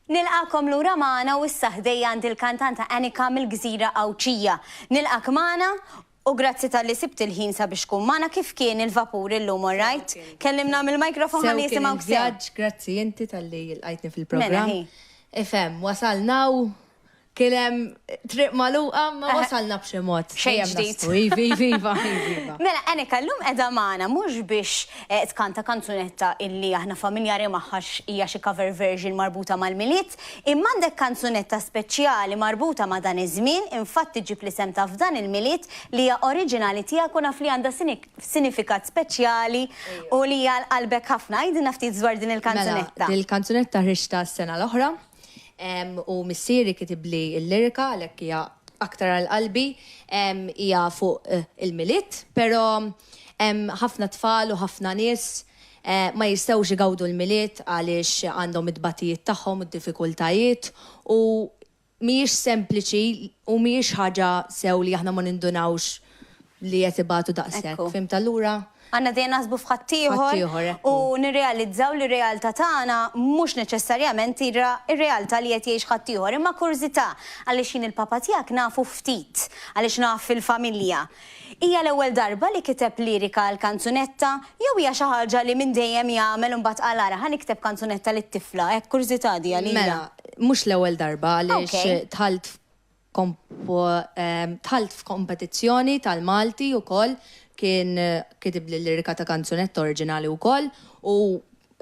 Nilqagħkom lura magħna u issa ħdejja għandi l-kantanta Annika mill-gżira Għawdxija. Nilqgħek magħna u grazzi talli sibt il-ħin sabiex tkun magħna. Kif kien il-vapur illum all right? Kellimna mill-microphone ħalli Sew kien jisimgħuk sew. il-vjaġġ, grazzi inti talli lqajtni Mela fil-programm. hi. Ifhem, wasalna u kien hemm triq magħluqa ma wasalna b'xi mod. Xejn Dejjem ġdid. naslu. Iva, iva, iva, iva. Mela, Annika, llum qiegħda magħna mhux biex tkanta kanzunetta illi aħna familjari magħha hija xi cover version marbuta mal-Milied, imma għandek kanzunetta speċjali marbuta ma' dan iż-żmien, infatti ġġib l-isem ta' F'dan il-Milied li hija oriġinali tiegħek u naf li għandha sinifikat speċjali u li hija għal qalbek ħafna. Għidilna ftit dwar din il-kanzunetta. Mela, dil-kanzunetta ħriġtha s-sena l-oħra. U missieri kitibli l-lirika għalhekk hija aktar għal qalbi, hija fuq il-Milied, però ħafna tfal u ħafna nies ma jistgħux igawdu l-Milied għaliex għandhom it-tbatijiet tagħhom u d-diffikultajiet u mhijiex sempliċi u mhijiex ħaġa sew li aħna ma nindunawx li qed ibatu daqshekk. Fhimt allura? Għandna dejjem naħsbu f'ħaddieħor u nirrealizzaw li r-realtà tagħna mhux neċessarjament hi r-realtà li qed jgħix ħaddieħor. Imma kurżità, għaliex jien il-papa tiegħek nafu ftit, għaliex naf il-familja. Hija l-ewwel darba li kiteb lirika għal kanzunetta jew hija xi ħaġa li minn dejjem jagħmel u mbagħad qal ara ħa nikteb kanzunetta lit-tifla? Hekk kurżità di għalija. Mela, mhux l-ewwel darba għaliex dħalt Dħalt f'kompetizzjoni tal-Malti wkoll, kien kitibli l-lirika ta' kanzunetta oriġinali wkoll u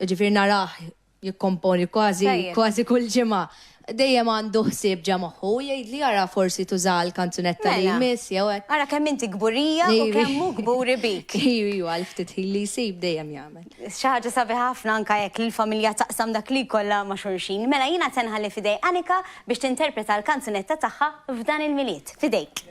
jiġifieri narah jikkomponi kważi kważi kull ġimgħa. Dejjem għandu ħsieb ġa moħħu u jgħidli ara forsi tużaha għall-kanzunetta li jmiss jew hekk. Ara kemm inti kburija u kemm hu kburi bik. Iju iju għal ftit ħin li jsib dejjem jagħmel. Xi ħaġa sabiħa ħafna anke jekk l-familja taqsam dak li jkollha ma' xulxin. Mela jiena se nħalli f'idej Annika biex tinterpreta l-kanzunetta tagħha f'dan il-Milied. F'idejk.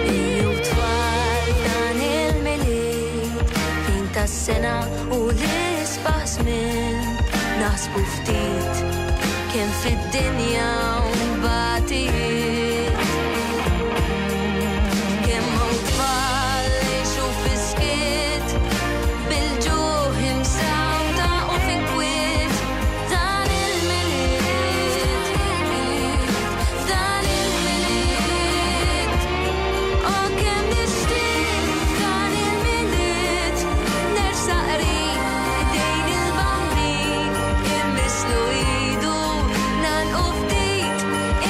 Ejjew tfal f'dan il-Milied, ħin tas-sena u l-isbaħ żmien, naħsbu ftit kemm fid-dinja hawn batijiet. Kemm hawn tfal jgħixu fis-skiet, bil-ġuħ imsawta u f'inkwiet. Dan il-Milied, f'dan il-Milied. Oh kemm nixtieq f'dan il-Milied nersaq qrib idejn il-Bambin, immisslu idu nagħlqu ftit,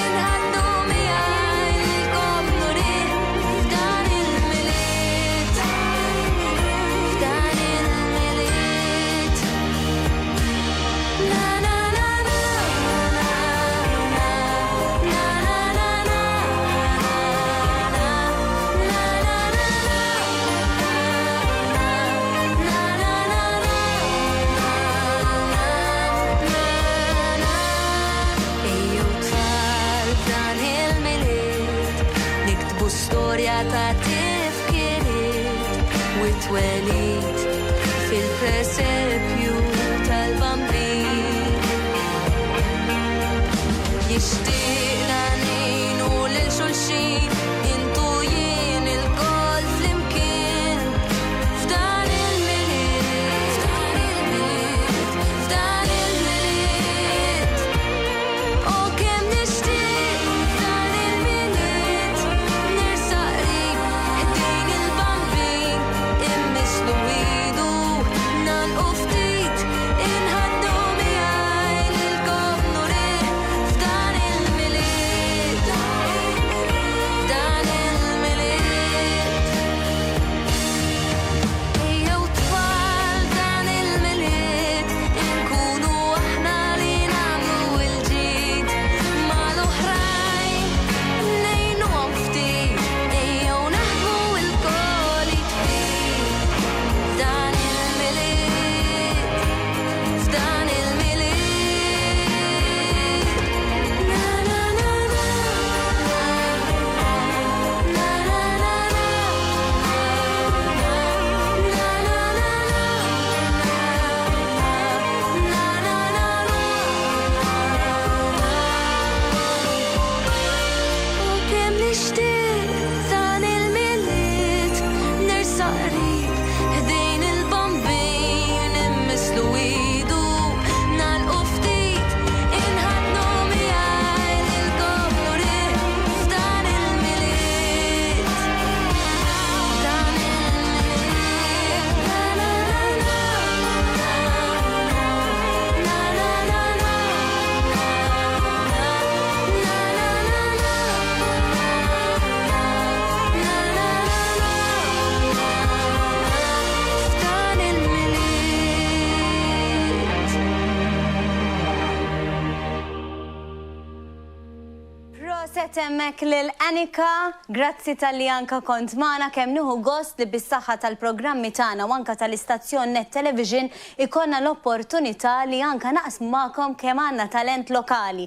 inħaddnu miegħi lilkom nurih f'dan il-Milied, f'dan il-Milied. Na na na na na na na na na Ejjew tfal f'dan il-Milied niktbu storja ta' tifkiriet u t-twelid fil-presepju tal-Bambin. Jixtieqna ngħinu lil xulxin, intu jien ilkoll flimkien. F'dan il-Milied, f'dan il-Milied, f'dan il-Milied. O kemm nixtieq f'dan il-Milied nersaq qrib ħdejn il-Bambin, immisslu idu nagħlqu. Proset hemmhekk lil Annika, grazzi talli anka kont magħna, kemm nieħu gost li bis-saħħa tal-programmi tagħna u anka tal-istazzjon Net Television ikollna l-opportunità li anka naqsmu magħkom kemm għandna talent lokali.